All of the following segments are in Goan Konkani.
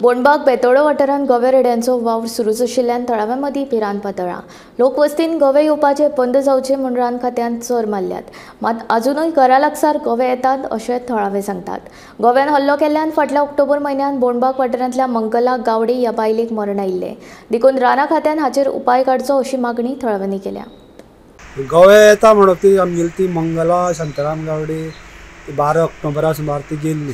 बोणबाग बेतोडो वाठारांत गवे रेड्यांचो वावर सुरूच आशिल्ल्यान थळाव्यां मदीं भिरांत पातळ्ळा. लोकवस्तीन गवे येवपाचे बंद जावचे म्हूण रान खात्यान चर मारल्यात, मात अजुनूय घरा लागसार गवे येतात अशें थळावे सांगतात. गव्यान हल्लो केल्ल्यान फाटल्या ऑक्टोबर म्हयन्यांत बोणबाग वाठारांतल्या मंगला गावडे ह्या बायलेक मरण आयिल्लें. देखून राना खात्यान हाचेर उपाय काडचो अशी मागणी थळाव्यांनी केल्या. गवे येता म्हणून ती आमगेली ती मंगला शांताराम गावडे 12 ऑक्टोबरा सुमार ती गेल्ली.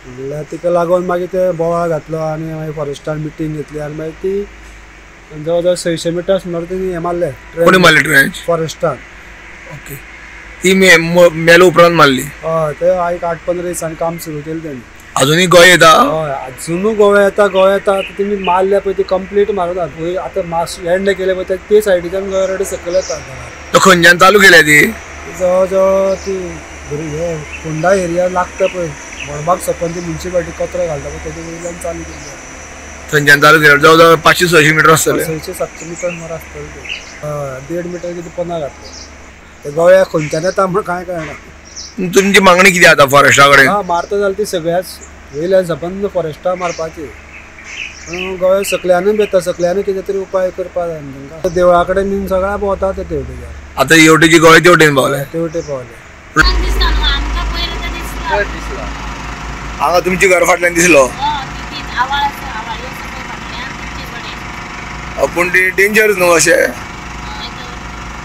म्हणल्यार तिका लागून मागीर ते बोवाळ घातलो आनी मागीर फॉरेस्टान मिटींग घेतली आनी मागीर ती जवळ जवळ 600 मिटर सुमार तेणी हें मारलें. कोणी मारलें ट्रेंच? फॉरेस्टान. ओके, ती मेले उपरांत मारली? हय, ते एक 8-15 दिसांनी काम सुरू केलें तेणी. अजुनूय गोवे येता? हय, अजुनूय गोवे येता. गोवे येता आतां तेमी मारल्या पळय ती कंप्लीट मारूना. पळय आतां मास एंड केले पळय ते सायडीच्यान गोवे रेडे सकयल येता. तो खंयच्यान चालू केल्या ती? जवळ जवळ ती हे फोंडा एरिया लागता पळय बोणबाग सपन ती म्युनिसिपालिटी कचरो घालता पळय तेजे वयल्यान चालू केली. थंयच्यान चालू केल्या जवळ जवळ 500-600 मिटर आसतलें. 600-700 मिटर सुमार आसतलें तें. 1.5 मिटर कितें पन्ना घातलें. ते गोव्या खंयच्यान येता म्हण कांय कळना. तुमची मागणी कितें आतां फॉरेस्टा कडेन? हा, मारता जाल्यार ती सगळ्याच वयल्यान सबंद फॉरेस्टा मारपाची. पूण गोव्या सकल्यानूय येता, सकल्यानूय कितें तरी उपाय करपाक जाय न्हू तांकां. देवळा कडेन बीन सगळ्या भोंवता ते तेवटेच्यान. आतां हेवटेची गोवे तेवटेन पावले? तेवटे पावले. हांगा तुमच्या घर फाटल्यान दिसलो? पूण ती डेंजर न्हू अशें.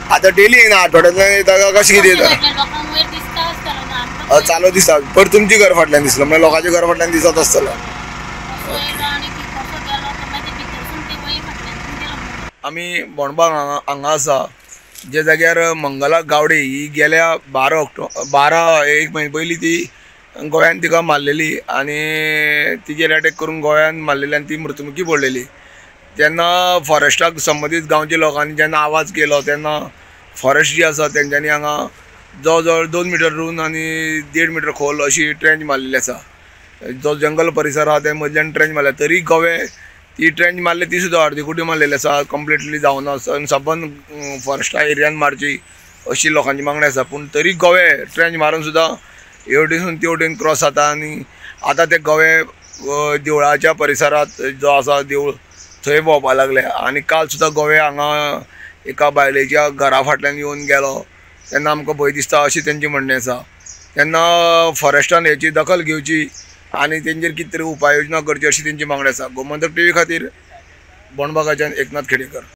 आतां डेली येना, आठवड्यांतल्यान येता कशें कितें येता? चालू दिसता. पर तुमच्या घर फाटल्यान दिसलो म्हणल्यार लोकांच्या घर फाटल्यान दिसत आसतलो. आमी बोणबाग हांगा आसा जे जाग्यार मंगला गावडे ही गेल्या 12 एक म्हयने पयलीं ती गोव्यान तिका मारलेली आनी तिजेर अटॅक करून गोव्यान मारलेली आनी ती मृत्युमुखी पडलेली. तेन्ना फॉरेस्टाक संबंदीत गांवच्या लोकांनी जेन्ना आवाज केलो तेन्ना फॉरेस्ट जी आसा तेंच्यांनी हांगा जवळ जवळ 2 मिटर रुंद आनी 1.5 मिटर खोल अशी ट्रेंच मारलेली आसा. जो जंगल परिसर आसा ते मदल्यान ट्रेंच मारल्या तरी गोवे ती ट्रेंच मारली ती सुद्दां अर्दी कुटी मारलेली आसा, कंप्लिटली जावना आसा. सबंद फॉरेस्टा एरियान मारची अशी लोकांची मागणी आसा. पूण तरी गोवे ट्रेंच मारून सुद्दां हेवटेनसून तेवटेन क्रॉस जाता आनी आतां ते गोवे देवळाच्या परिसरांत जो आसा देवूळ थंय भोंवपाक लागले. आनी काल सुद्दां गोवे हांगा एका बायलेच्या घरा फाटल्यान येवन गेलो तेन्ना आमकां भंय दिसता अशें तेंचें म्हणणें आसा. तेन्ना फॉरेस्टान हेची दखल घेवची आनी तेंचेर कितें तरी उपाय योजना करची अशी तेंची मागणी आसा. गोमंतक टीव्ही खातीर बोणबागाच्यान एकनाथ खेडेकर.